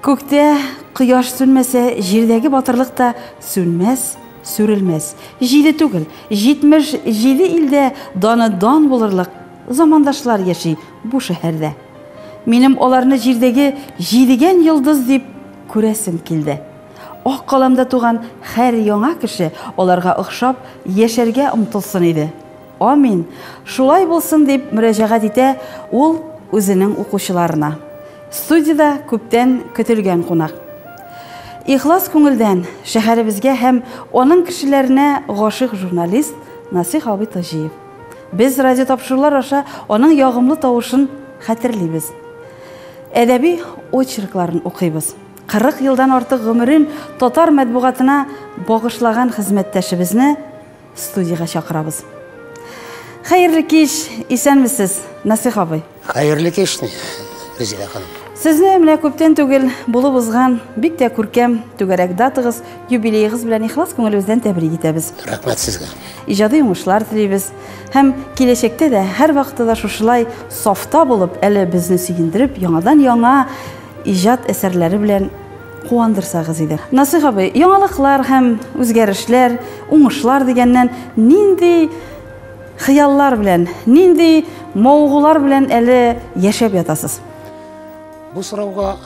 Күктә кояш сүнмәсә, җирдәге батырлык та сүнмәс, сүрелмәс. Җиде түгел, 77 илдә даны дан булырлык замандашлар яши бу шәһәрдә. Минем аларны җирдәге җидегән йолдыз дип күрәсем килде. Ак каламда туган һәр яңа кеше аларга охшап яшәргә омтылсын иде. Амин. Шулай булсын дип мөрәҗәгать итә ул үзенең укучыларына. Студиядә күптән көтелгән кунак. Ихлас күңелдән шәһәребезгә һәм аның кешеләренә гашыйк журналист Насих абый Таҗиев. Без радиотапшырулар аша аның ягымлы тавышын хәтерлибез. Әдәби очеркларын укыйбыз. 40 елдан артык гомерен татар матбугатына багышлаган хезмәттәшебезне студиягә чакырабыз. Хәерле кич, исәнмесез, Насих абый. Хәерле кич, Резеда ханым. Сезне менә күптән түгел булып узган бик тә күркәм түгәрәк датагыз, юбилеегыз белән ихлас күңелебездән тәбрик итәбез. Рәхмәт сезгә. Иҗади уңышлар телибез. Һәм киләчәктә дә һәрвакытта да шушылай сафта булып, әле безне сөендереп, яңадан-яңа иҗат әсәрләре белән куандырсагыз иде. Насих абый, яңалыклар һәм үзгәрешләр, уңышлар дигәннән нинди хыяллар белән, нинди мавыгулар белән әле яшәп ятасыз? Бу сорауга,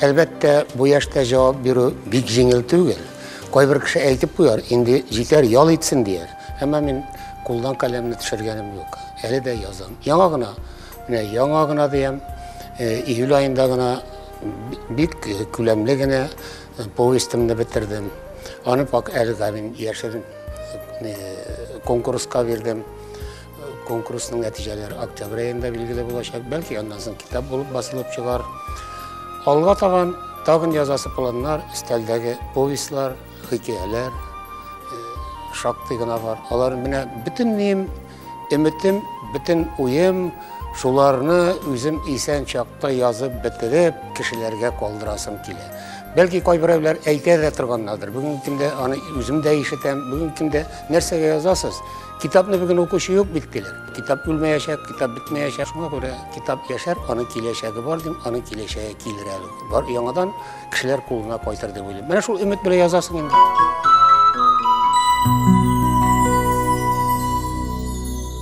әлбәттә, бу яшьтә җавап бирү бик җиңел түгел. Кайбер кеше әйтеп куяр, инде җитәр, ял итсен дияр. Әмма мин кулдан каләмне төшергәнем юк. Әле дә язам. Яңа гына, менә яңа гына диям, июль аенда гына бик күләмле генә повестымны бетердем. Аны пак әлегә мин яшерен конкурска бирдем. Конкурсның нәтиҗәләре октябрь аенда билгеле булачак. Бәлки аннан соң китап булып басылып чыгар. Алга табан тагын язасы планнар, өстәлдәге повестьлар, хикәяләр шактый гына бар. Алар менә бөтен нием, өметем, бөтен уем шуларны үзем исән чакта язып бетереп, кешеләргә калдырасым килә. Бәлки кайберәүләр әйтә дә торганнардыр. Бүгенге көндә аны үзем дә ишетәм. Бүгенге көндә нәрсәгә язасыз? Китапны бүген укучы юк бит диләр. Китап үлмәячәк, китап бетмәячәк. Шуңа күрә китап яшәр, аның киләчәге бар дим, аның киләчәге килер әле. Бар яңадан кешеләр кулына кайтыр дип уйлыйм. Менә шул өмет белән язасың инде.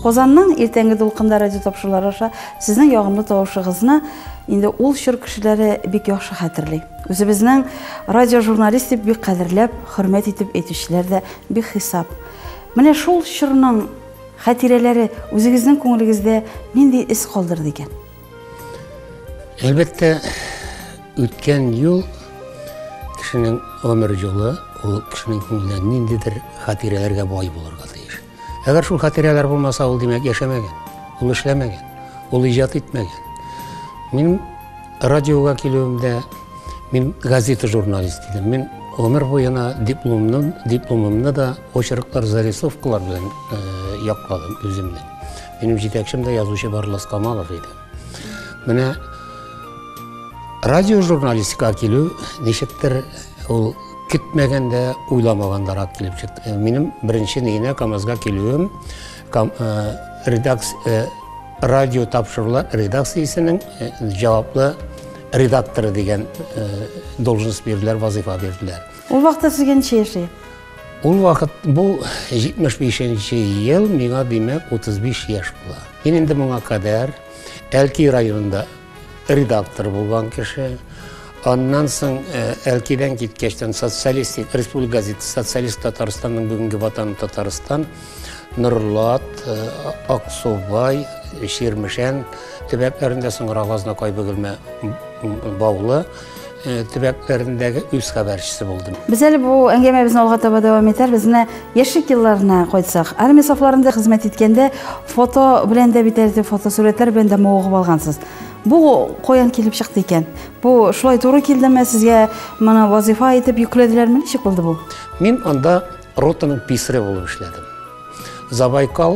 Казанның иртәнге дулкында радио тапшырулары аша сезнең ягымлы тавышыгызны инде ул чор кешеләре бик яхшы хәтерли. Үзебезнең радиожурналист дип бик кадерләп, хөрмәт итеп әйтүчеләр дә бик хисап. Менә шул чорның хатирәләре үзегезнең күңелегездә нинди эз калдырды икән? Әлбәттә, үткән юл кешенең гомер юлы, ул кешенең күңеленә ниндидер хатирәләргә бай булырга тиеш. Әгәр шул хатирәләр булмаса, ул димәк яшәмәгән, ул эшләмәгән, ул иҗат итмәгән. Мин радиога килүемдә мин газета журналист идем. Мин гомер буена дипломны, дипломымны да очерклар, зарисовкалар белән якладым үземнең. Минем җитәкчем дә язучы Барлас Камалов иде. Менә радио журналистикага килү ничектер ул көтмәгәндә, уйламагандарак килеп чыкты. Минем беренче нигенә КАМАЗга килүем радио тапшырулар редакциясенең җаваплы редакторы дигән должность бирделәр, вазифа бирделәр. Ул вакытта сезгә ничә яшь иде? Ул вакыт бу 75 ел, миңа димәк 35 яшь була. Мин инде моңа кадәр Әлки районында редактор булган кеше. Аннан соң Әлкидән киткәчтән Социалистик республика газеты Социалист Татарстанның бүгенге ватаны Татарстан, Нурлат, Аксубай, Чирмешән төбәкләрендә, соңрак Азнакай, Бөгелмә, Баулы төбәкләрендәге үз хәбәрчесе булдым. Без әле бу әңгәмәбезне алга таба дәвам итәрбез. Менә яшьлек елларына кайтсак, армия сафларында хезмәт иткәндә фото белән дә бит әле фотосурәтләр белән дә мавыгып алгансыз. Бу каян килеп чыкты икән? Бу шулай туры килдеме сезгә? Моны вазифа итеп йөкләделәрме? Ничек булды бу? Мин анда ротаның писаре булып эшләдем. Забайкал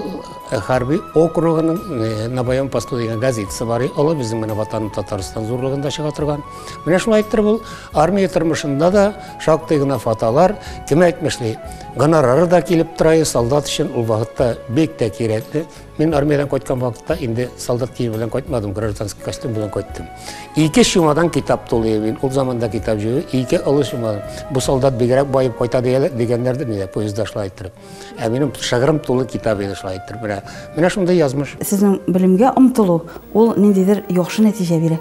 хәрби округының На боевом посту дигән газетасы бар. Олы безнең менә Ватаным Татарстан зурлыгында чыга торган. Менә шулай иттереп ул армия тормышында да шактый гына фотолар, кем әйтмешли, гонорары да килеп тора, солдат өчен ул вакытта бик тә кирәкле. Мин армиядән кайткан вакытта инде солдат киеме белән кайтмадым, гражданский костюм белән кайттым. Ике чумадан китап тулы мин. Ул заманда китап җыю, ике олы чумадан. Бу солдат бигрәк баеп кайта дигәннәрдер инде, поездда шулай иттереп. Ә минем шыгрым тулы китап иде шулай иттереп. Менә, менә шундый язмыш. Сезнең белемгә омтылу, ул ниндидер яхшы нәтиҗә бирә.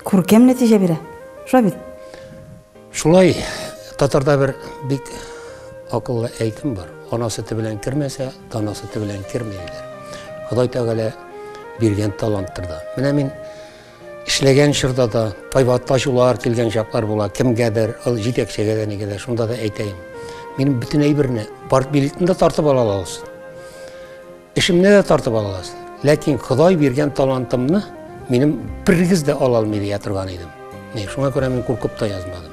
Күркәм нәтиҗә бирә. Шулай бит? Шулай, татарда бер бик акыллы әйтем бар. Ана сөте белән кермәсә, тана сөте белән керми диләр. Ходай Тәгалә биргән таланттыр да. Менә мин эшләгән чорда да кайбатташулар килгән чаклар була, кемгәдер, ул җитәкчегә дә нигә дә, шунда да әйтәем. Минем бөтен әйберне, партбилетны да тартып ала аласыз. Эшемне дә тартып ала аласыз. Ләкин Ходай биргән талантымны минем берегез дә ала алмый дия торган идем. Ни, шуңа күрә мин куркып та язмадым.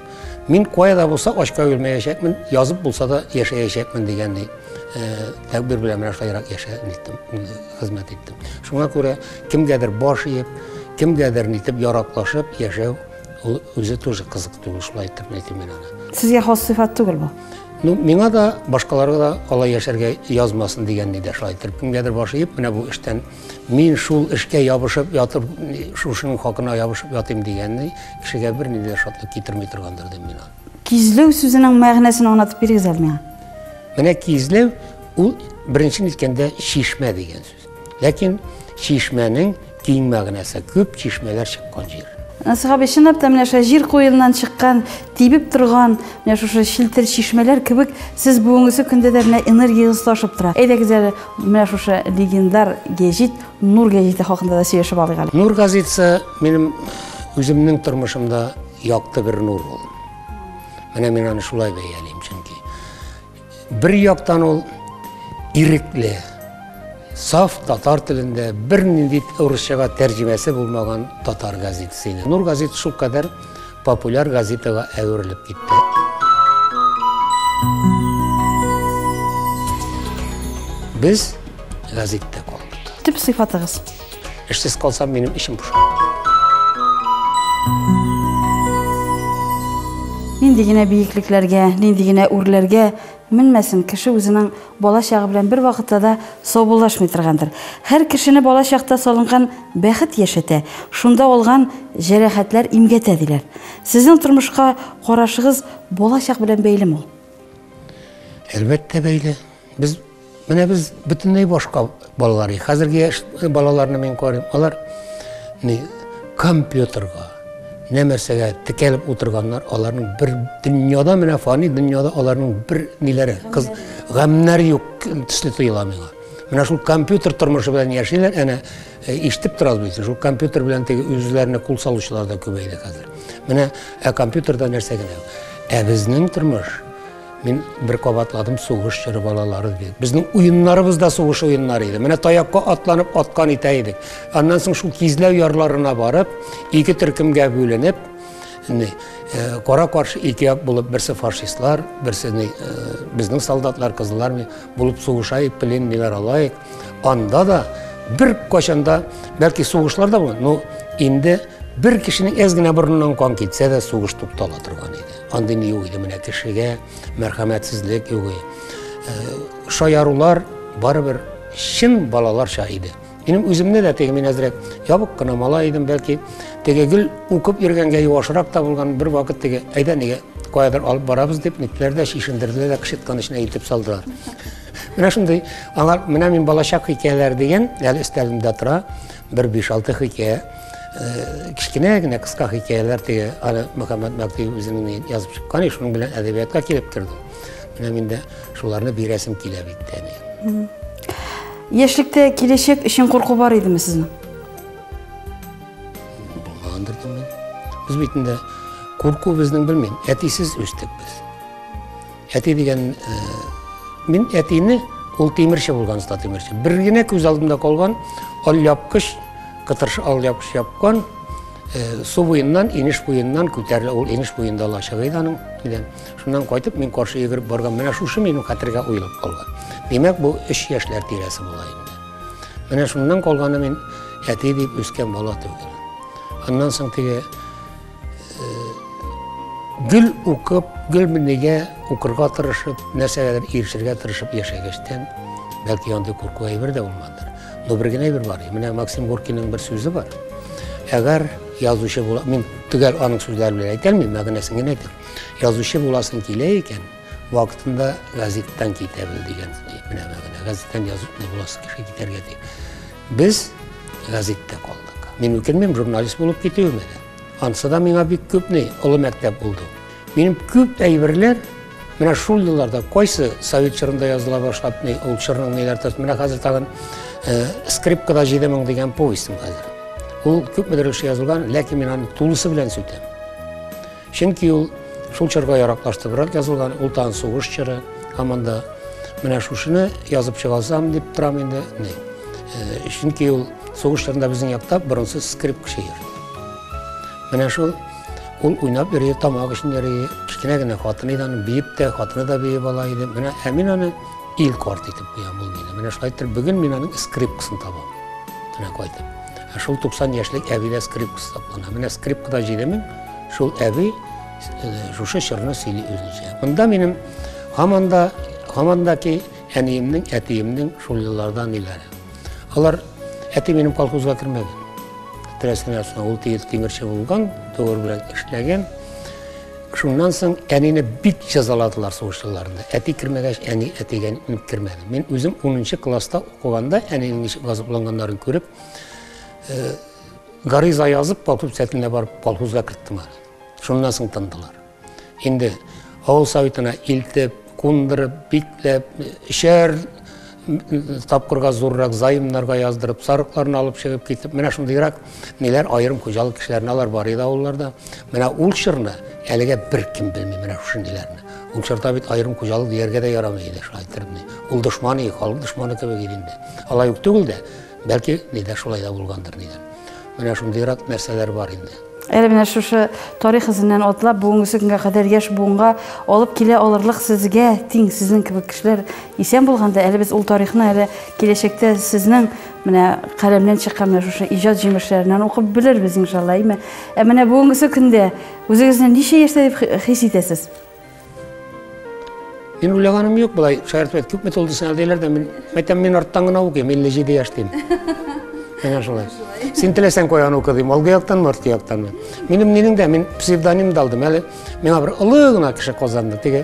Мин кая да булса ачка үлмәячәкмен, язып булса да яшәячәкмен дигән ни, тәкъдир белән менә шулайрак яшә ниттем, хезмәт иттем. Шуңа күрә кемгәдер баш иеп, кемгәдер нитеп яраклашып яшәү ул үзе тоже кызык түгел, шулай итеп әйтим мин аны. Сезгә хас сыйфат түгел бу. Ну, миңа да, башкаларга да алай яшәргә язмасын дигән ни дә шулай итеп. Кемгәдер баш иеп, менә бу эштән мин шул эшкә ябышып ятып, шушының хакына ябышып ятыйм дигәнне кешегә бернинди дә шатлык китерми торгандыр дим мин аны. Кизләү сүзенең мәгънәсен аңлатып бирегез әле миңа. Менә кизләү ул беренче ниткәндә чишмә дигән сүз. Ләкин чишмәнең киң мәгънәсе күп чишмәләр чыккан җир. Насих абый, чынлап та менә шул җир куеныннан чыккан, тибеп торган, менә шушы челтер чишмәләр кебек сез бүгенге көндә дә менә энергиягез ташып тора. Әйдәгез әле менә шушы легендар гәҗит Нур гәҗите хакында да сөйләшеп алыйк әле. Нур газетасы минем үземнең тормышымда якты бер нур ул. Менә мин аны шулай бәялим, чөнки бер яктан ул ирекле, саф татар телендә бернинди урысчага тәрҗемәсе булмаган татар газетасы иде. Нур газеты шул кадәр популяр газетага әверелеп китте. Без газетта калдык. Төп сыйфатыгыз? Эшсез калсам, минем эчем поша. Нинди генә биеклекләргә, нинди генә үрләргә менмәсен, кеше үзенең бала чагы белән бер вакытта да саубуллашмый торгандыр. Һәр кешене бала чакта салынган бәхет яшәтә, шунда алган җәрәхәтләр имгәтә диләр. Сезнең тормышка карашыгыз бала чак белән бәйлеме ул? Әлбәттә бәйле. Без менә без бөтенләй башка балалар. Хәзерге яшь балаларны мин карыйм. Алар ни компьютерга, нәмәрсәгә текәлеп утырганнар, аларның бер дөньяда менә фани дөньяда аларның бер ниләре, кыз гамнәре юк төсле тоела миңа. Менә шул компьютер тормышы белән яшиләр, әнә ишетеп торабыз бит, шул компьютер белән теге үзләренә кул салучылар да күбәйде хәзер. Менә ә компьютерда нәрсә генә юк. Ә безнең тормыш, мин бер кабатладым, сугыш чоры балалары бит. Безнең уеннарыбыз да сугыш уеннары иде. Менә таякка атланып аткан итә идек. Аннан соң шул кизләү ярларына барып, ике төркемгә бүленеп, кара каршы ике як булып, берсе фашистлар, берсе безнең солдатлар, кызыллар булып сугышайык, пленныйлар алайык. Анда да бер кайчанда, бәлки сугышлар да булган, но инде бер кешенең әз генә борыннан кан китсә дә сугыш туктала торган иде. Андый ни юк иде, менә кешегә мәрхәмәтсезлек юк иде. Шаярулар барыбер чын балаларча иде. Минем үземне дә теге мин әзрәк ябык кына малай идем, бәлки теге гел укып йөргәнгә юашрак та булган бер вакыт теге әйдә нигә каядыр алып барабыз дип нитләр дә чишендерделәр дә кычыткан эченә илтеп салдылар. Менә шундый аңар менә мин балачак хикәяләре дигән әле өстәлемдә тора бер 5-6 хикәя. Кечкенә генә кыска хикәяләр теге аны Мөхәммәт Мәгъдиев үзенең язып чыккан, шуның белән әдәбиятка килеп керде. Менә мин дә шуларны бирәсем килә бит әни. Яшьлектә киләчәк өчен курку бар идеме сезнең? Булмагандыр дим мин. Без бит инде курку безнең белмим. Әтисез үстек без. Әти дигән, мин әтине, ул тимерче булган, оста тимерче. Бер генә күз алдымда калган алъяпкыч, кытыршы алъяпкыч япкан, су буеннан, инеш буеннан күтәрелә, ул инеш буенда лачыгы иде аның. Шуннан кайтып, мин каршы йөгереп барган, менә шушы минем хәтергә уелып калган. Димәк, бу 3 яшьләр тирәсе була инде. Менә шуннан калганы мин әти дип үскән бала түгел. Аннан соң теге гел укып, гел нигә укырга тырышып, нәрсәгәдер ирешергә тырышып яшәгәчтән, бәлки андый курку әйбер дә булмадыр. Но бер генә әйбер бар. Менә Максим Горькийның бер сүзе бар. Әгәр язучы була, мин төгәл аның сүзләре белән әйтә алмыйм, мәгънәсен генә әйтәм. Язучы буласың килә икән, вакытында газеттан китә бел дигән менә мәгънә. Газеттан язып не буласы кеше китәргә ди. Без газетта калдык. Мин үкенмим журналист булып китүемә дә. Ансы да миңа бик күп ни, олы мәктәп булды. Минем күп әйберләр менә шул елларда кайсы совет чорында языла башлап, ни, ул чорның ниләр тот. Менә хәзер тагын скрипкада 7000 дигән повестем хәзер. Ул күпмедер эш язылган, ләкин мин аны тулысы белән сүтәм. Чөнки ул шул чорга яраклаштырыбрак язылган, ул тагын сугыш чоры, һәм анда менә шушыны язып чыга алсам дип торам инде. Ни. Чөнки ул сугыш чорында безнең якта борынсыз скрипкачы йөрде. Менә шул ул уйнап йөри, тамак өчен йөри, кечкенә генә хатыны иде аның, биеп тә, хатыны да биеп ала иде. Менә ә мин аны ил карт итеп куям ул мине. Менә шулай итеп бүген мин аның скрипкасын табам. Менә кайтып. Ә шул 90 яшьлек әбидә скрипкасы саклана. Менә скрипкада 7000, шул әби шушы чорны сөйли үзенчә. Монда минем һаман да, һаман да ки әниемнең, әтиемнең шул елларда ниләре. Алар әти минем колхозга кермәгән. Терәсенә соң ул тимерче булган, төгер белән эшләгән. Шуннан соң әнине бик җәзаладылар сугыш елларында. Әти кермәгәч, әни әтигә кермәде. Мин үзем 10 класста укыганда әнинең ничек газапланганнарын күреп, гариза язып, колхоз председателенә барып колхозга керттем аны. Шуннан соң тындылар. Инде авыл советына илтеп, кундырып, бикләп, өчәр тапкырга зуррак займнарга яздырып, сарыкларны алып чыгып китеп, менә шундыйрак ниләр аерым хуҗалык кешеләренә алар бар иде авылларда. Менә ул чорны әлегә беркем белми, менә шушы ниләрне. Ул чорда бит аерым хуҗалык дияргә дә ярамый иде, шулай иттереп. Ул дошман иде, халык дошманы кебек иде инде. Алай ук түгел дә, бәлки нидә шулай да булгандыр нидер. Менә шундыйрак нәрсәләр бар инде. Әле менә шушы тарих эзеннән атлап, бүгенге көнгә кадәр яшь буынга алып килә алырлык сезгә тиң, сезнең кебек кешеләр исән булганда, әле без ул тарихны әле киләчәктә сезнең менә каләмнән чыккан менә шушы иҗат җимешләреннән укып белербез, иншалла, әйме? Ә менә бүгенге көндә үзегезне ничә яшьтә дип хис итәсез? Мин уйлаганым юк болай, шаяртып күпме тулды сиңа диләр дә, мин әйтәм, мин арттан гына укыйм, 57 яшь дим. Менә шулай. Син теләсәң каян укы дим, алгы яктанмы, арткы яктанмы. Минем нинең дә, мин псевдоним да алдым. Әле миңа бер олы гына кеше Казанда теге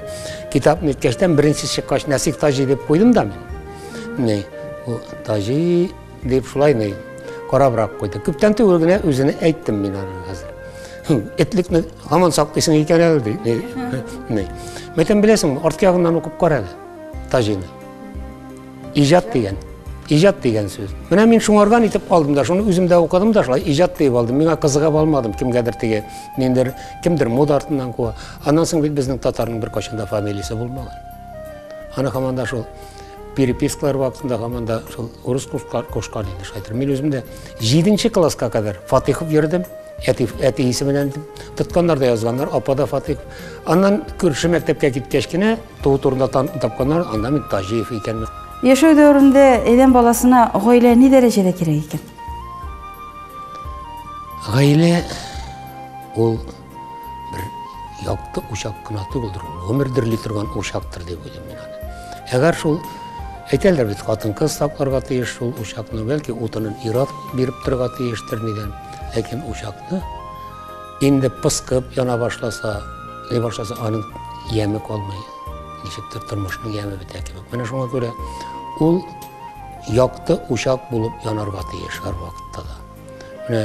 китапны иткәчтән беренче чыккач Нәсих Таҗи дип куйдым да мин. Ни, бу Таҗи дип шулай ни карабрак куйды. Күптән түгел генә үзенә әйттем мин аны хәзер. Этлекне һаман саклыйсың икән әле ди. Ни. Мәйтәм, беләсеңме, арткы ягыннан укып кара әле Таҗины. Иҗат дигән. Иҗат дигән сүз. Менә мин шуңардан итеп алдым да, шуны үзем дә укыдым да, шулай иҗат диеп алдым. Миңа кызыгып алмадым, кемгәдер теге, ниндер, кемдер мода артыннан куа. Аннан соң бит безнең татарның беркайчан да фамилиясе булмаган. Аны һаман да шул перепискалар вакытында һаман да шул урыс кушкан инде шулай. Мин үзем дә 7 класска кадәр Фатихов йөрдем. Әти, әти исеменнән тотканнар да язганнар, апа да Фатих. Аннан күрше мәктәпкә киткәч кенә туу турында тапканнар, анда мин Таҗиев икәнмен. Яшәү дәверендә адәм баласына гаилә ни дәрәҗәдә кирәк икән? Гаилә ул бер якты учак кына түгелдер, ул гомер дөрли торган учактыр дип уйлыйм мин аны. Әгәр шул әйтәләр бит, хатын-кыз сакларга тиеш шул учакны, бәлки утынын ир-ат биреп торырга тиештер нидән. Ләкин учакны инде пыскып яна башласа, ни башласа, аның яме калмый. Ничектер тормышның яме бетә кебек. Менә шуңа күрә ул якты учак булып янарга тиеш һәрвакытта да. Менә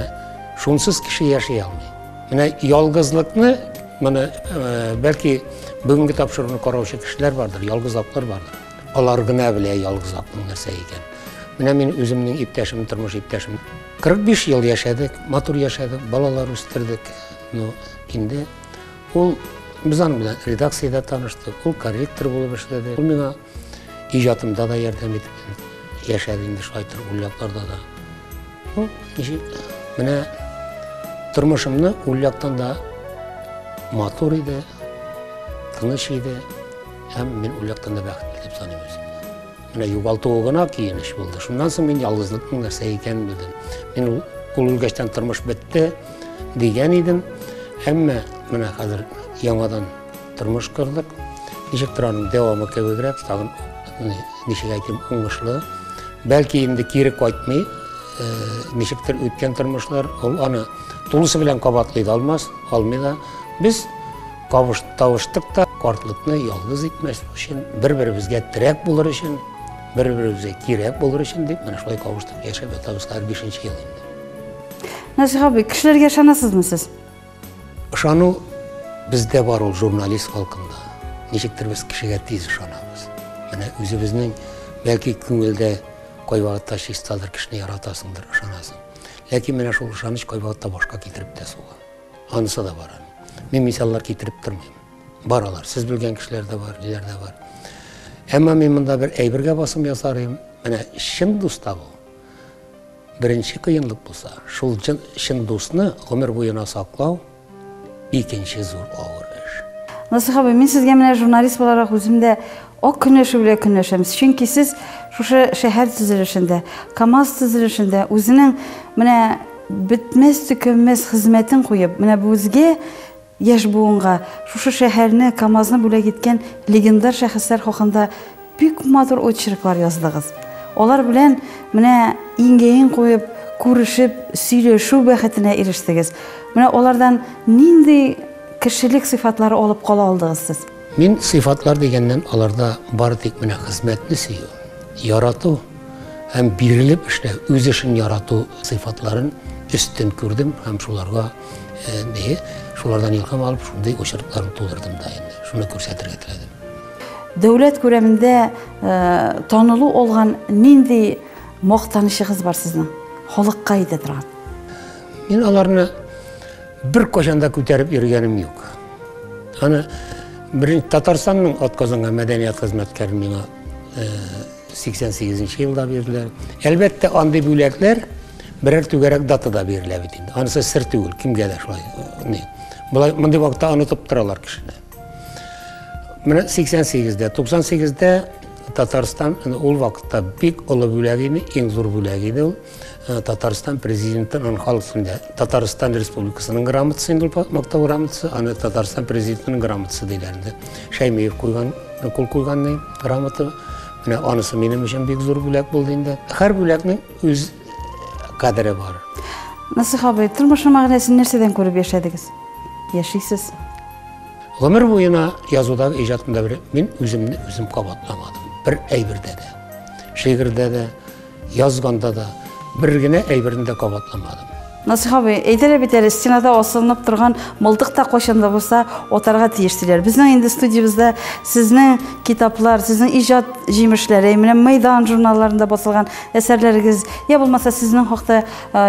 шунсыз кеше яши алмый. Менә ялгызлыкны, моны бәлки бүгенге тапшыруны караучы кешеләр бардыр, ялгызлыклар бардыр. Алар гына белә ялгызлыкның нәрсә икән. Менә мин үземнең иптәшем, тормыш иптәшем. 45 ел яшәдек, матур яшәдек, балалар үстердек. Ну, инде ул без аның белән редакциядә таныштык, ул корректор булып эшләде. Ул миңа иҗатымда да ярдәм итеп яшәде инде шулай торып ул якларда да. Ну, ничек, менә тормышымны ул яктан да матур иде, тыныч иде, һәм мин ул яктан да бәхетле дип саныйм үземне. Менә югалтуы гына көенеч булды. Шуннан соң мин ялгызлыкның нәрсә икәнен белдем. Мин ул үлгәчтән тормыш бетте дигән идем. Әмма менә хәзер яңадан тормыш кордык. Ничектер аның дәвамы кебегрәк, тагын ничек әйтим, уңышлы. Бәлки инде кире кайтмый, ничектер үткән тормышлар, ул аны тулысы белән кабатлый да алмас, алмый да. Без табыштык та картлыкны ялгыз итмәс өчен, бер-беребезгә терәк булыр өчен, бер-беребезгә кирәк булыр өчен дип, менә шулай кавыштык, яшәп ятабыз хәзер 5 ел инде. Насих абый, кешеләргә ышанасызмы сез? Ышану бездә бар ул журналист халкында. Ничектер без кешегә тиз ышанабыз. Менә үзебезнең бәлки күңелдә кайвакытта чистадыр, кешене яратасыңдыр, ышанасың. Ләкин менә шул ышаныч кайвакытта башка китереп тә суга. Анысы да бар. Мин мисаллар китереп тормыйм. Бар алар. Сез белгән кешеләр дә бар, ниләр дә бар. Әмма мин монда бер әйбергә басым ясар идем. Менә чын дус табу беренче кыенлык булса, шул чын дусны гомер буена саклау икенче зур авыр эш. Насих абый, мин сезгә менә журналист буларак үзем дә ак көнләшү белән көнләшәм. Чөнки сез шушы шәһәр төзелешендә, КАМАЗ төзелешендә үзенең менә бетмәс төкәнмәс хезмәтен куеп, менә безгә, яшь буынга, шушы шәһәрне, КАМАЗны бүләк иткән легендар шәхесләр хакында бик матур очерклар яздыгыз. Алар белән менә иңгә-иң куеп, күрешеп, сөйләшү бәхетенә ирештегез. Менә алардан нинди кешелек сыйфатлары алып кала алдыгыз сез? Мин сыйфатлар дигәннән аларда бары тик менә хезмәтне сөю, ярату һәм бирелеп эшләү, үз эшен ярату сыйфатларын өстен күрдем һәм шуларга не, шулардан илһам алып, шундый очеркларны тудырдым да инде. Шуны күрсәтергә теләдем. Дәүләт күләмендә танылу алган нинди мактанычыгыз бар сезнең? Халыкка әйтә торган. Мин аларны бер кайчан да күтәреп йөргәнем юк. Аны беренче Татарстанның атказанган мәдәният хезмәткәре миңа 88 елда бирделәр. Әлбәттә, андый бүләкләр берәр түгәрәк датада бирелә бит инде. Анысы сер түгел, кемгә дә шулай. Не. Болай мондый вакытта онытып торалар кешене. Менә 88-дә, 98-дә Татарстан ул вакытта бик олы бүләк иде, иң зур бүләк иде ул. Татарстан президентының халык телендә Татарстан Республикасының грамотасы инде ул, мактау грамотасы, аны Татарстан президентының грамотасы диләр инде. Шәймиев куйган, кул куйган грамота. Менә анысы минем өчен бик зур бүләк булды инде. Һәр бүләкнең үз кадере бар. Насих абый, тормышның мәгънәсен нәрсәдән күреп яшәдегез? Яшисез? Гомер буена язудагы иҗатымда бер мин үземне үзем кабатламадым. Бер әйбердә дә. Шигырьдә дә, язганда да бер генә әйберне дә кабатламадым. Насих абый, әйтәләр бит әле, стенада асылынып торган мылтык та кайчан да булса атарга тиеш диләр. Безнең инде студиябездә сезнең китаплар, сезнең иҗат җимешләре, менә Мәйдан журналларында басылган әсәрләрегез, я булмаса сезнең хакта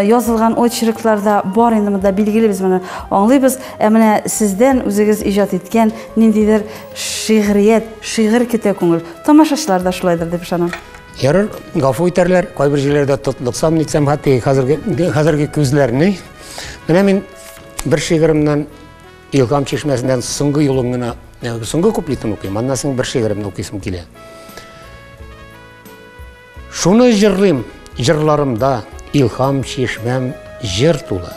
язылган очерклар да бар инде монда, билгеле без моны аңлыйбыз. Ә менә сездән үзегез иҗат иткән ниндидер шигърият, шигырь көтә күңел. Тамашачылар да шулайдыр дип ышанам. Ярар, гафу итәрләр, кайбер җирләрдә тотлыксам, нитсәм, хәтта хәзерге күзләрне. Менә мин бер шигыремнән Илһам чишмәсеннән соңгы юлын гына, соңгы куплетын укыйм, аннан соң бер шигыремне укыйсым килә. Шуны җырлыйм, җырларымда илһам чишмәм җыр тулы.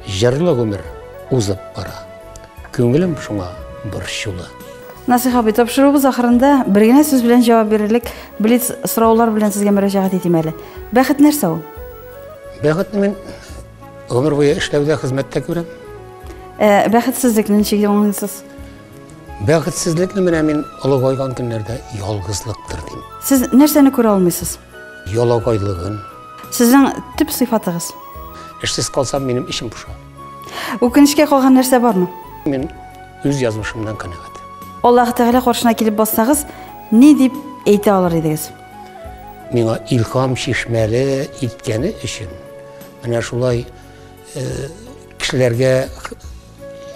Җырлы гомер узып бара. Күңелем шуңа борчулы. Насих абый, тапшыруыбыз ахырында бер генә сүз белән җавап бирерлек блиц сораулар белән сезгә мөрәҗәгать итим әле. Бәхет нәрсә ул? Бәхетне мин гомер буе эшләүдә, хезмәттә күрәм. Бәхетсезлекне ничек аңлыйсыз? Бәхетсезлекне менә мин олыгайган көннәрдә ялгызлыктыр дим. Сез нәрсәне күрә алмыйсыз? Ялакайлыгын. Сезнең төп сыйфатыгыз? Эшсез калсам, минем эчем поша. Үкенечкә калган нәрсә бармы? Мин үз язмышымнан канәгать. Аллаһ Тәгалә каршына килеп бассагыз, ни дип әйтә алыр идегез? Миңа илһам чишмәле иткәне өчен, менә шулай кешеләргә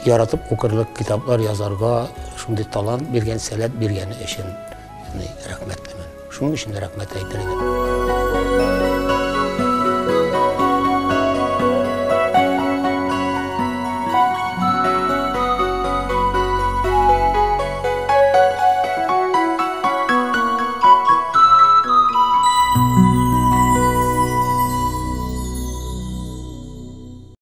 яратып укырлык китаплар язарга шундый талант биргән, сәләт биргәне өчен рәхмәтлемен. Шуның өчен рәхмәт әйтер идем.